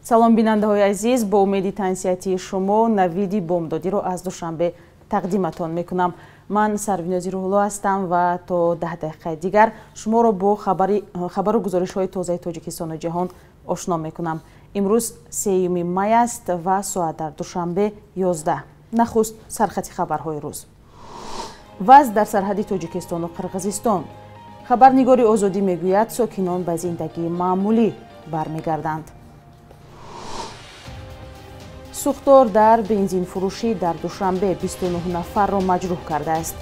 Салом, бинандаҳои азиз, бо умеди тансиҳатии шумо навиди бомдодиро аз Душанбе тақдиматон мекунам. Ман Сарвинози Рӯҳулло ҳастам ва то 10 дақиқаи дигар шуморо бо хабару гузоришҳои тозаи Тоҷикистону ҷаҳон ошно мекунам. Имрӯз 3 май аст ва соат дар Душанбе 11. Нахуст сархати хабарҳои рӯз. Вазъ дар сарҳади Тоҷикистону Қирғизистон. Хабарнигори Озодӣ мегӯяд, сокинон ба зиндагии маъмулӣ бармегарданд. Сӯхтор дар бензинфурӯшӣ дар Душанбе 29 нафарро маҷрӯҳ кардааст.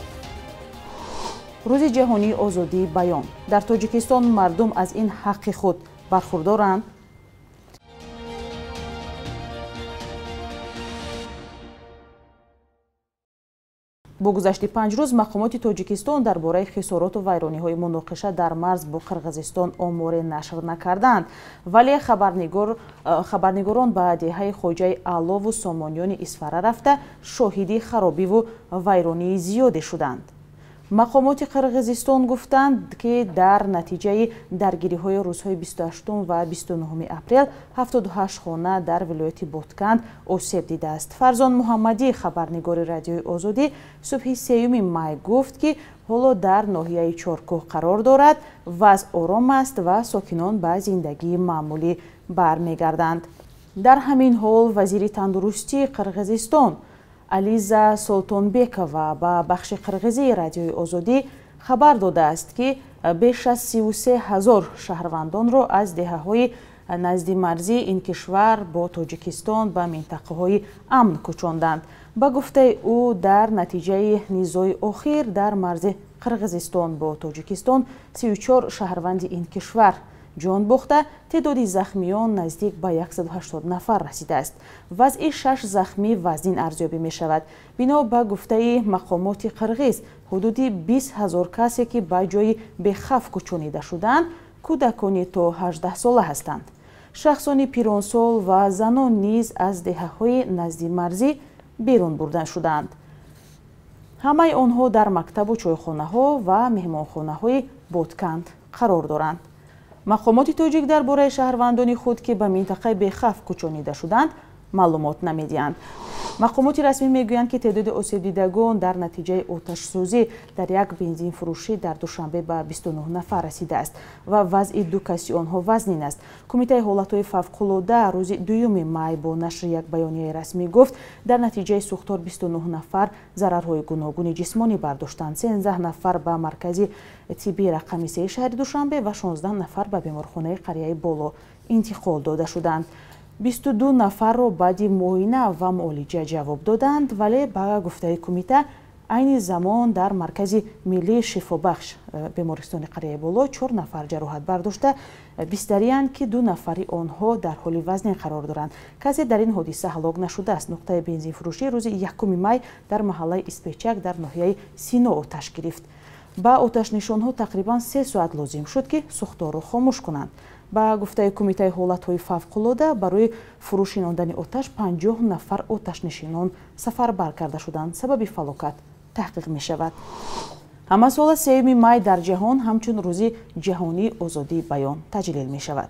Рӯзи ҷаҳонии озодии баён. Дар Тоҷикистон мардум аз ин ҳаққи худ бархурдоранд. Бо гузашти 5 рӯз мақомоти Тоҷикистон дар бораи хисороту вайрониҳои муноқиша дар марз бо Қирғизистон оморе нашр накарданд. Вале хабарнигорон ба деҳаи Хоҷаи Аълову Сомониёни Исфара рафта шоҳиди харобиву вайронии зиёде шуданд. Мақомоти Қирғизистон гуфтанд, ки дар натиҷаи даргириҳои рӯзҳои 28 ва 29 апрел 78 хона дар вилояти Ботканд осеб дидааст. Фарзон Муҳаммадӣ, хабарнигори Радиои Озодӣ, субҳи 3 май гуфт, ки ҳоло дар ноҳияи Чоркӯҳ қарор дорад, вазъ ором аст ва сокинон ба зиндагии маъмулӣ бармегарданд. Дар ҳамин ҳол вазири тандурустии Қирғизистон Ализа Солтонбекова ба бахши қирғизии Радиои Озодӣ хабар додааст, ки беш аз 33 ҳазор шаҳрвандонро аз деҳаҳои назди марзии ин кишвар бо Тоҷикистон ба минтақаҳои амн кӯчонданд. Ба гуфтаи ӯ, дар натиҷаи низои охир дар марзи Қирғизистон бо Тоҷикистон 34 шаҳрванди ин кишвар ҷон бохта, теъдоди захмиён наздик ба 180 нафар расидааст. Вазъи 6 захмӣ вазнин арзёбӣ мешавад. Бино ба гуфтаи мақомоти қирғиз, ҳудуди 20 ҳазор касе, ки ба ҷои бехавф кӯчонида шуданд, кӯдакони то 18 сола ҳастанд. Шахсони пиронсол ва занон низ аз деҳаҳои назди марзӣ берун бурда шуданд. Ҳамаи онҳо дар мактабу чойхонаҳо ва меҳмонхонаҳои Ботканд қарор доранд. Мақомоти тоҷик дар бораи шаҳрвандони худ, ки ба минтақаи бехавф кӯчонида шуданд, маълумот намедиҳанд. Мақомоти расмӣ мегӯянд, ки теъдоди осебдидагон дар натиҷаи оташсӯзӣ дар як бензинфурӯшӣ дар Душанбе ба 29 нафар расидааст ва вазъи ду каси онҳо вазнин аст. Кумитаи ҳолатҳои фавқулода рӯзи 2 май бо нашри як баёнияи расмӣ гуфт, дар натиҷаи сӯхтор 29 нафар зарарҳои гуногуни ҷисмонӣ бардоштанд. 13 нафар ба маркази тиббии рақами 3 шаҳри Душанбе ва 16 нафар ба беморхонаи қарияи Боло интиқол дода шуданд. 22 нафарро баъди муоина ва муолиҷа ҷавоб доданд, вале ба гуфтаи кумита айни замон дар маркази миллии шифобахш бемористони қарияи Боло 4 нафар ҷароҳат бардошта бистариянд, ки 2 нафари онҳо дар ҳоли вазнин қарор доранд. Касе дар ин ҳодиса ҳалок нашудааст. Нуқтаи бензинфурӯшӣ рӯзи 1 май дар маҳаллаи Испечак дар ноҳияи Сино оташ гирифт. Ба оташнишонҳо тақрибан 3 соат лозим шуд, ки сӯхторро хомӯш кунанд. Ба гуфтаи кумитаи ҳолатҳои фавқулода, барои фурӯшинондани оташ 50 нафар оташнишинон сафарбар карда шуданд. Сабаби фалокат таҳқиқ мешавад. Ҳамасола 3 май дар ҷаҳон ҳамчун рӯзи ҷаҳонии озодии баён таҷлил мешавад.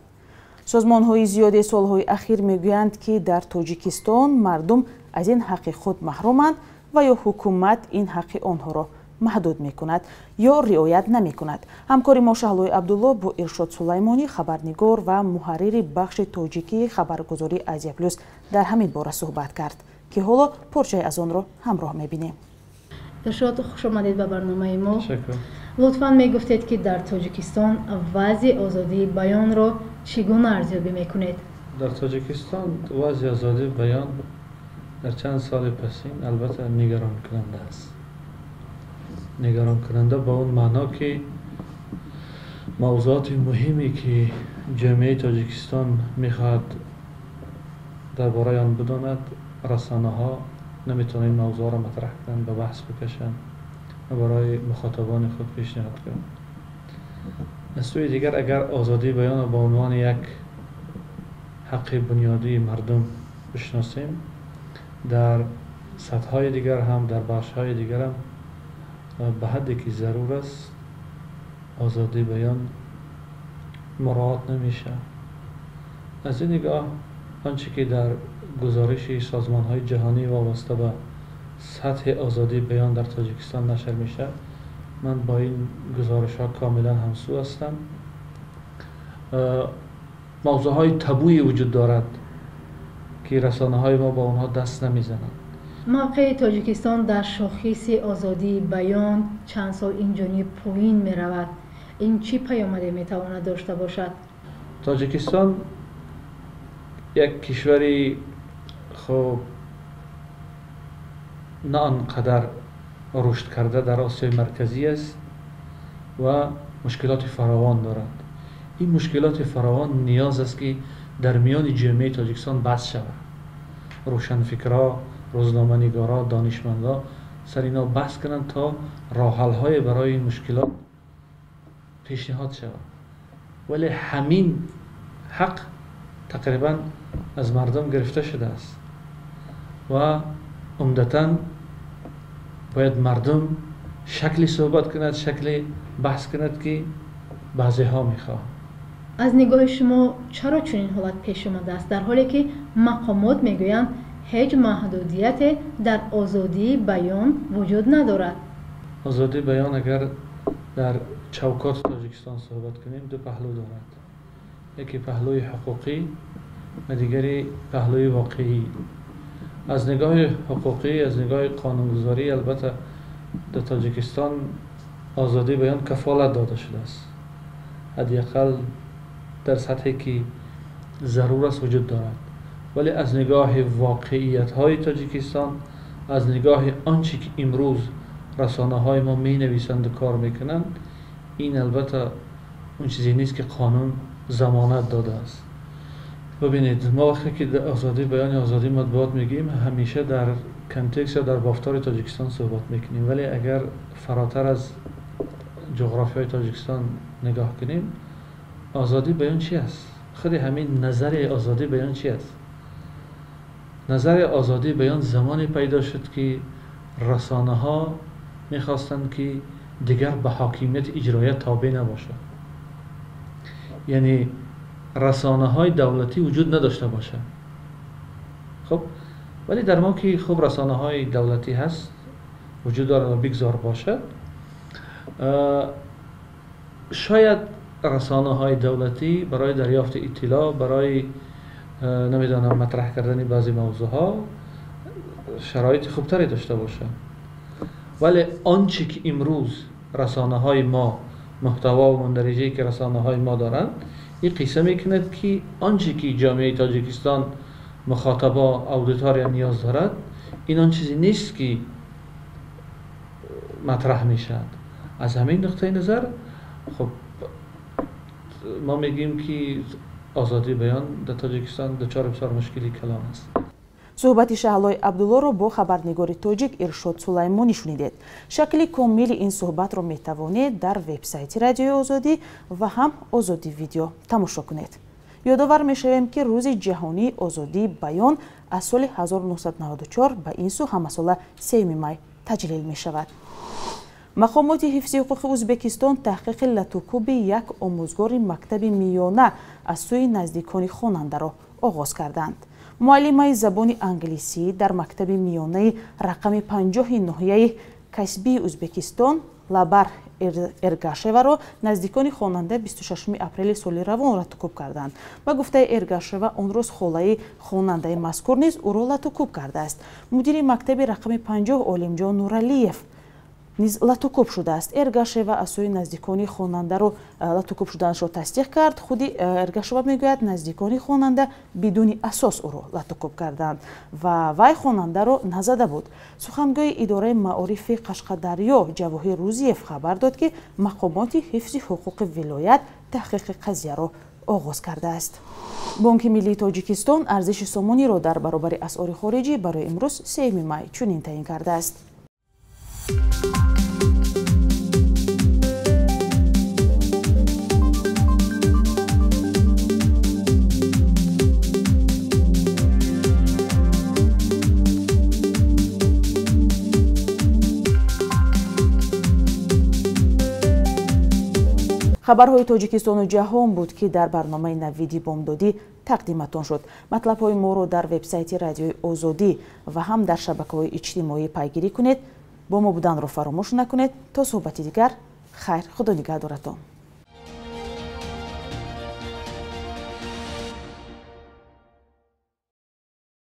Созмонҳои зиёде солҳои ахир мегӯянд, ки дар Тоҷикистон мардум аз ин ҳаққи худ маҳруманд ва ё ҳукумат ин ҳаққи онҳоро маҳдуд мекунад ё риоят намекунад. Ҳамкори мо Шаҳлои Абдулло бо Иршод Сулаймонӣ, хабарнигор ва муҳаррири бахши тоҷикии хабаргузории Азия Плюс, дар ҳамин бора суҳбат кард, ки ҳоло порчае аз онро ҳамроҳ мебинем. Иршод, хуш омадед ба барномаи мо. Лутфан мегуфтед, ки дар Тоҷикистон вазъи озодии баёнро чӣ гуна арзёбӣ мекунед? Дар Тоҷикистон вазъи озодии баён дар чанд соли пасин албатта нигаронкунанда аст. Нигаронкунанда ба он маъно, ки мавзӯоти муҳиме, ки ҷомеаи Тоҷикистон мехоҳад дар бораи он бидонад, расонаҳо наметавонанд ин мавзӯъро матраҳ кунанд, ба баҳс бикашанд ва барои мухотабони худ пешниҳод кунанд. Аз сӯи дигар, агар озодии баёнро ба унвони як ҳаққи бунёдии мардум бишносем, дар сатҳҳои дигар ҳам, дар бахшҳои дигар ҳам ба ҳадде ки зарур аст озодии баён муроат намешавад. Аз ин нигоҳ آنچه که در گزارش سازمان‌های جهانی وابسته به سطح آزادی بیان در تاجیکستان نشر میشه، من با این گزارش ها کاملا همسو هستم. موضوع های تابویی وجود دارد که رسانه های ما با آنها دست نمیزنند. موقع تاجیکستان در شاخص آزادی بیان چند سال اینجانب پایین میرود. این چی پیامدی میتواند داشته باشد؟ تاجیکستان یک کشوری خب نه آنقدر رشد کرده در آسیای مرکزی است و مشکلات فراوان دارد. این مشکلات فراوان نیاز است که در میان جامعه تاجیکستان بحث شود. روشنفکرها، روزنامه‌نگارا، دانشمندا سر اینا بحث کنند تا راه حل‌های برای این مشکلات پیشنهاد شود. ولی همین حق تقریبا از مردم گرفته شده است و عمدتاً باید مردم شکلی صحبت کند، شکلی بحث کند که بعضی ها میخواهند. از نگاه شما چرا چنین حالت پیش آمده است، در حالی که مقامات میگویند هیچ محدودیت در آزادی بیان وجود ندارد؟ آزادی بیان اگر در چوکات تاجیکستان صحبت کنیم دو پهلو دارد، یکی پهلوی حقوقی و دیگری پهلوی واقعی. از نگاه حقوقی، از نگاه قانونگذاری، البته در تاجیکستان آزادی بیان کفالت داده شده است، حداقل در سطحی که ضرور است وجود دارد. ولی از نگاه واقعیت های تاجیکستان، از نگاه آنچه که امروز رسانه های ما می نویسند و کار میکنند، این البته اون چیزی نیست که قانون ضمانت داده است. ببینید، ما وقتی که آزادی بیان، آزادی مطبوعات میگیم، همیشه در context یا در بافتار تاجیکستان صحبت میکنیم، ولی اگر فراتر از جغرافیای تاجیکستان نگاه کنیم، آزادی بیان چی است؟ خود همین نظر آزادی بیان چی است؟ نظر آزادی بیان زمانی پیدا شد که رسانه ها میخواستند که دیگر به حاکمیت اجرایه تابع نباشد، یعنی رسانه های دولتی وجود نداشته باشه. خب ولی در ما که خب رسانه های دولتی هست، وجود دارد و بگذار باشد، شاید رسانه های دولتی برای دریافت اطلاع، برای نمیدانم مطرح کردن بعضی موضوع ها شرایط خوبتری داشته باشه. ولی آنچه که امروز رسانه های ما، محتوا و مندرجه‌ای که رسانه های ما دارند، این قصه میکند که آنچه که جامعه تاجیکستان، مخاطبا، اودیتوریا نیاز دارد، این آن چیزی نیست که مطرح میشد. از همین نقطه نظر خب ما میگیم که آزادی بیان در تاجیکستان دچار بسیار مشکلی کلان است. суҳбати Шаҳлои Абдуллоро бо хабарнигори тоҷик Иршод Сулаймонӣ шунидед. Шакли комили ин суҳбатро метавонед дар вебсайти Радиои Озодӣ ва ҳам Озодӣ видео тамошо кунед. Ёдовар мешавем, ки рӯзи ҷаҳонии озодии баён аз соли 1994 ба ин сӯ ҳамасола 3 май таҷлил мешавад. Мақомоти ҳифзи ҳуқуқи Ӯзбекистон таҳқиқи латукуби як омӯзгори мактаби миёна аз сӯи наздикони хонандаро оғоз карданд. Муаллимаи забони англисӣ дар мактаби миёнаи рақами 50 ноҳияи касбии Ӯзбекистон Лабар Эргашеваро наздикони хонанда 26 апрели соли равон латукуб карданд. Ба гуфтаи Эргашева, он рӯз холаи хонандаи мазкур низ ӯро латукуб кардааст. Мудири мактаби рақами 50 Олимҷон Нуралиев низ латукуб шудааст. Эргашева аз сӯи наздикони хонандаро латукуб шуданашро тасдиқ кард. Худи Эргашева мегӯяд, наздикони хонанда бидуни асос ӯро латукуб карданд ва вай хонандаро назада буд. Сухангӯи идораи маорифи Қашқадарё Ҷавоҳир Рӯзиев хабар дод, ки мақомоти ҳифзи ҳуқуқи вилоят таҳқиқи қазияро оғоз кардааст. Бонки миллии Тоҷикистон арзиши сомониро дар баробари асъори хориҷӣ барои имрӯз 3 май чунин таъин кардааст. Хабарҳои Тоҷикистону ҷаҳон буд, ки дар барномаи Навиди бомдодӣ тақдиматон шуд. Матлабҳои моро дар вебсайти Радиои Озодӣ ва ҳам дар шабакаҳои иҷтимоӣ пайгирӣ кунед. Бо мо буданро фаромӯш накунед. То суҳбати дигар, хайр, Худо нигаҳдоратон.